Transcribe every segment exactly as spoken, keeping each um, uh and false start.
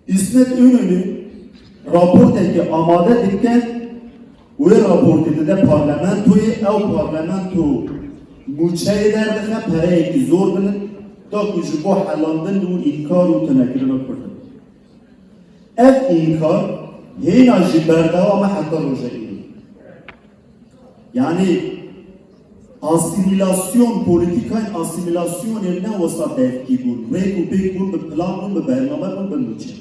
Îsmet Înönü raportekê amade dike, wê raportê dide parlamentoyê, ew parlamento mûçeyê derdixe, pereyekî zor bilind, da ku ji bo helandin û înkar û tunekirina Kurdan. Ev înkar hêna jî berdewam e heta roja îro. Yanî asîmîlasyon, polîtîkayên asîmîlasyonê ne wisa devkî bûn. Rêk û pêk bûn, bi plan bûn, bi bername bûn, bi nûçe.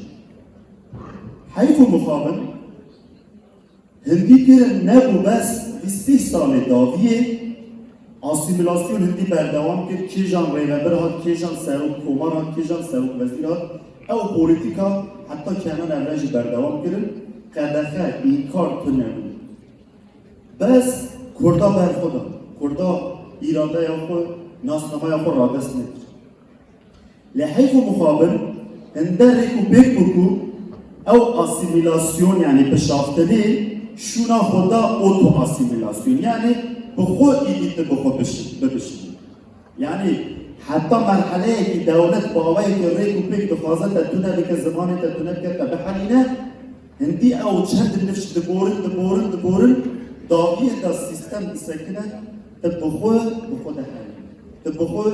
Heyf û mixabin, hindî kirin nebû, bes vî sî salê dawiyê asîmîlasyon hindî berdewam kir. Kêjan rêvebir hat, kêjan serok komar hat, kêjan serok wezîr hat. Ew polîtîka heta kenan evre jî berdewam kirin. Qedexe, înkar tune bû. Bes Kurda ber xwe da. Kurda îradeya xwe, nasnameya xwe radest nekir. Lê heyf û mixabin, hinde rêk û pêk bû ku ew asîmîlasyon, yanî bişaftinê, şûna xwe da oto-asîmîlasyon. Yanî bi xwe îdî tu bi xwe bişi-, bibişinî. Yanî heta merheleyekî dewlet bi awayekî rêk û pêk dixwaze te tune bike, zimanê te tune bike, te bihelîne, hindî ew çend nifş diborin, diborin, diborin, dawiyê de sîstem disekine, tu bi xwe, bi xwe dihelîne. Tu bi xwe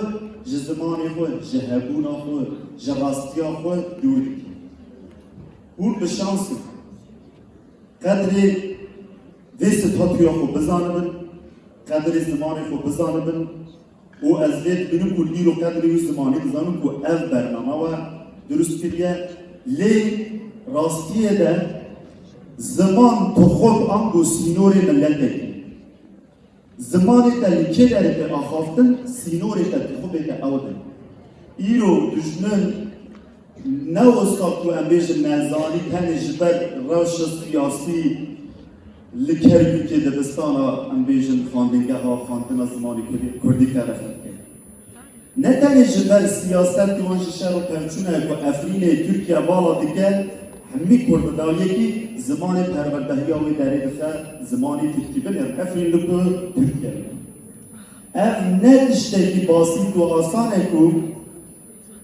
ji zimanê xwe, ji hebûna xwe, ji rastiya xwe dûr dikî. Hûn bi şans in. Qedrê vê statuya xwe bizanibin, qedrê zimanê xwe bizanibin û ez vê dibînim ku îro qedrê wî zimanî dizanin ku ev bername we dirust kiriye. Lê rastiyê de ziman tixub ango sînorê miletekî. Zimanê te li kê derê tê axaftin, sînorê te tixubê te ew din. Îro dijmin ne wisa ku em bêjin nezanî, tenê ji ber rewşa siyasî li Kerkûkê dibistana, em bêjin xwendingeha xwendina zimanê kurdî, kurdî qedexe dike. Ne tenê ji ber siyasetê wan ji şer û pevçûna ku Efrînê Tirkiye vala dike, hemî Kurd di dawiyekî zimanê perwerdehiya wê derê dixe, zimanê tirkî binêrin. Efrîn li ku Tirkiye. Ev ne tiştekî basît û asan e ku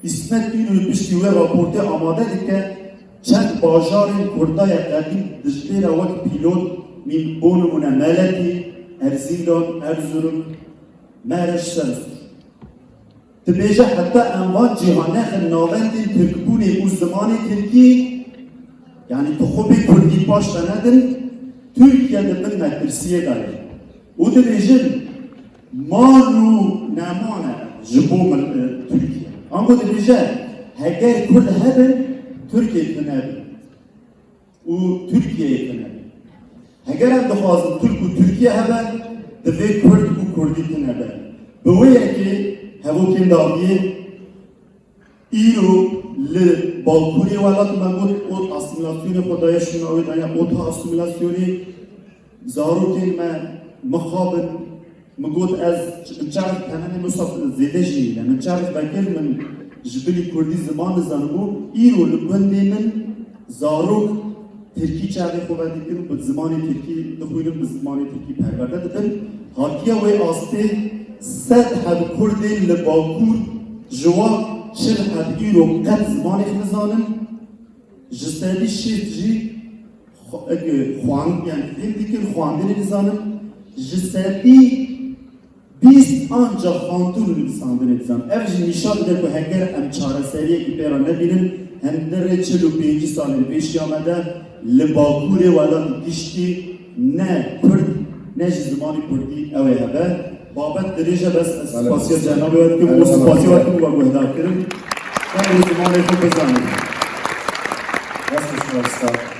Îsmet Înönü piştî wê raportê amade dike, çend bajarên Kurda ye qedîm Diclê re wek pîlot, mîn-, bo nimûne Meletî, Erzingan, Erzurum, Mereş, Semsûr. Dibêje heta em van cîha nexin navendên tirkbûnê û zimanê tirkî, yanî tu xwe bê kurdî paş ve nedin, Tirkiye di bin metirsiyê de ye. Û dibêjin man û neman e ji bo mil-, e, Tirkiye. Ango dibêje heger kurd hebin, Tirkiye tune bin. û Tirkiyeyê tune. Heger em dixwazin Tirk û Tirkiye hebe, divê Kurd û Kurdî tune be. Bi wê yekê hevokên dawiyê îro li Bakurê welat me got, ot asîmîlasyonê xwe daye şûna wê daye ota asîmîlasyonê, zarokên me mixabin, Min got, ez ç-, çax temenê min saf zêde jî nîne. Min çax vekir, min ji bilî kurdî ziman dizanim û îro li gundê min zarok tirkî çaxê xwe vedikin, bi zimanê tirkî dixwînin, bi zimanê tirkî perwerde dibin. Hatiye wê astê sed heb kurdên li Bakur ji wan çil heb îro qet zimanê xwe nizanin. Ji sedî şêst jî xwe-, eke xwan-, yani fêm dikin, xwendinê dizanin, ji sedî bîst anca xwendin û nivîsandinê dizanin. Ev jî nîşan dide ku heger em çareseriyekî pê re nebînin, hundirê çil û pêncî salên pêşiya me de li Bakurê welat giştî ne kurd, ne jî zimanê kurdî ew ê hebe. Babet dirêj e, bes ez spasiya cenabê we dikim û spasiya we dikim we guhdar kirin. Em ê zimanê xwe bizanin. Dest xweş, mamosta.